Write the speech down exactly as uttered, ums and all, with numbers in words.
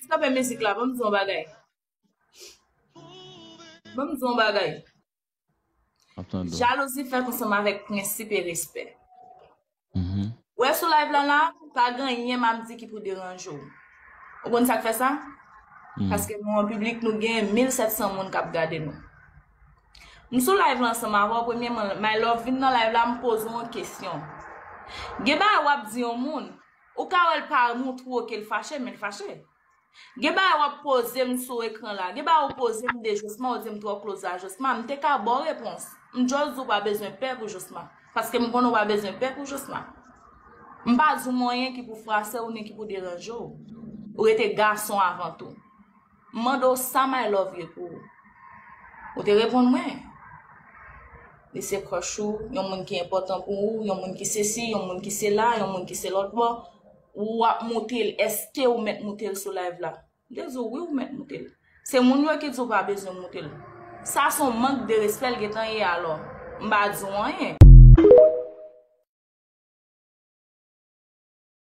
Kanpe mizik la, ban m di yon bagay. Ban m di yon bagay. Ap tande w. Jalouzi fèt ansanm avèk prensip e respè. Mhm. Ou wè sou live la la, pa gen anyen m ap di ki pou deranje w. Ou konn sa k fè sa? Hmm. Paske nou an piblik, nou gen mil sèt san moun k ap gade nou. M sou live la ansanm avè w, premyèman, My Love vin nan live la, m poze w yon kesyon. Gen bagay w ap di yon moun, ou ka wè l pa montre w ke l fache, men l fache. Gen bagay w ap poze m sou ekran la. Gen bagay ou poze m de Josma, ou di m twò close a Josma. M te ka ba w repons. M just di w pa bezwen pè pou Josma. Paske m konnen w pa bezwen pè pou Josma. M pa di w anyen ki pou frase w ni ki pou deranje w. Ou rete gason avan tou. M mande w sa My Love ye pou ou. Ou te reponn mwen. Li se crush ou, yon moun ki enpòtan pou ou, yon moun ki sesi, yon moun ki sela, yon moun ki se lòt bò. Ou ap moute l, èske ou mèt moute l sou live la? M te di w wi, ou mèt moute l. Se moun yo ki di w pa bezwen moute l. Sa se yon mank de respè l gentan ye alò. M pa di w anyen.